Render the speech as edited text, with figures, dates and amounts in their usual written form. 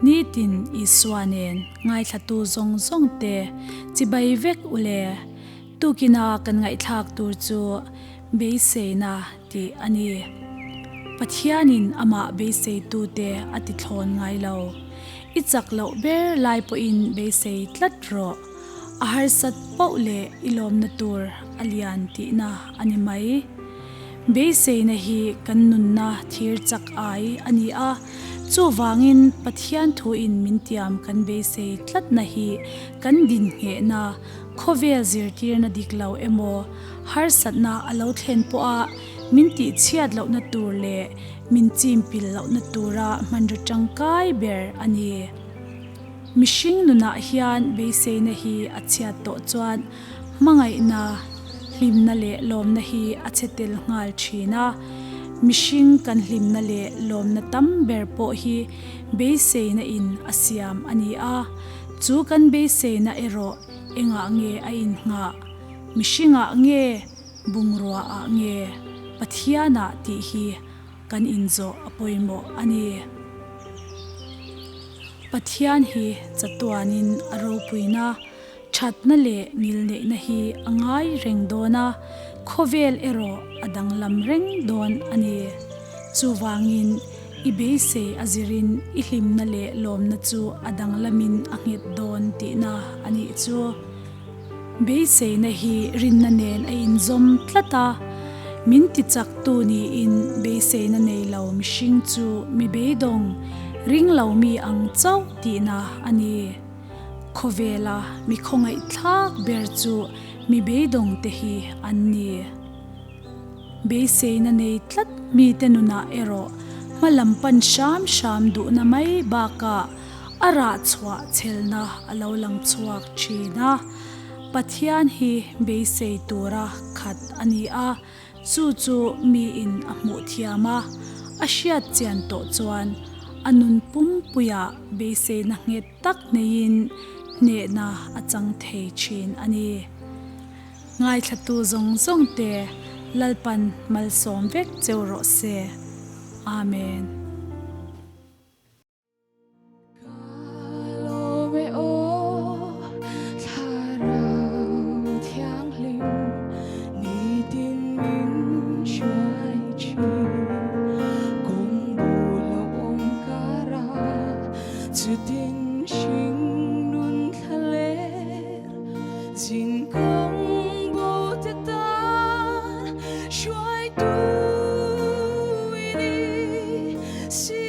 Nitin Isua nen ngaithlatu zawng zawng te chibai vek u le. Tukina kan ngaihthlak tur chu beiseina tih a ni. Pathianin amah beiseitute a ti thlawn ngai lo. I chak loh ber lai pawhin beisei tlat rawh. A harsat poh leh i lawmna tur a lian tihna a ni mai. Beiseina hi kan nunna thir chak ai a ni a, chuvangin Pathian thuin min tiam kan beisei tlatna hi kan dinhnghehna, khawvel zirtirna dik lo emaw harsatna a lo thlen pawha min tihchhiat lohna tur leh min chimpil lohna tura hmanraw tangkai ber a ni. Mihring nunah hian beiseina hi a chhiat tawh chuan hmangaihna, hlimna leh lawmna hi a chhe tel nghal thin a. Mihring kan hlimna leh lawmna tam ber pawh hi beiseina in a siam a ni a. Chu kan beiseina erawh engah nge a innghah? Mihringah nge? Bungruaah nge? Pathianah tih hi kan inzawh a pawimawh a ni. Pathian hi chatuanin a ropuina, thatna leh ngilneihna hi a ngai reng dawn a, khawvel erawh a danglam reng dawn a ni. Chuvangin, i beisei a zirin i hlimna leh lawmna chu a danglamin a nghet dawn tihna a nih chu. Beiseina hi rinna nen a inzawm tlat a, min tichaktu niin beiseina nei lo mihring chu mi beidawng, ring lo mi ang chauh tihna a ni. Khawvela mi khawngaihthlak ber chu mi beidawngte hi an ni. Beiseina nei tlat mite nunah erawh hma lam pan hram hram duhna mai bakah a rah chhuah chhelna a lo lang chhuak thin a. Pathian hi beisei tura khat a ni a, chu chu miin a hmuh thiam a, a hriat chian tawh chuan a nun pumpuiah beiseina nghet tak neiin hnehna a chang thei thin a ni. Ngaithlatu zawng zawng te Lalpan malsawm vek cheu rawh se. Amen. Ka lawm e aw, Thlarau Thianghlim, nitin min hruai thin. Kawng bul a awm kara, chutin hring nun thla ler. Zin kawng bo te tan hruaitu i ni si.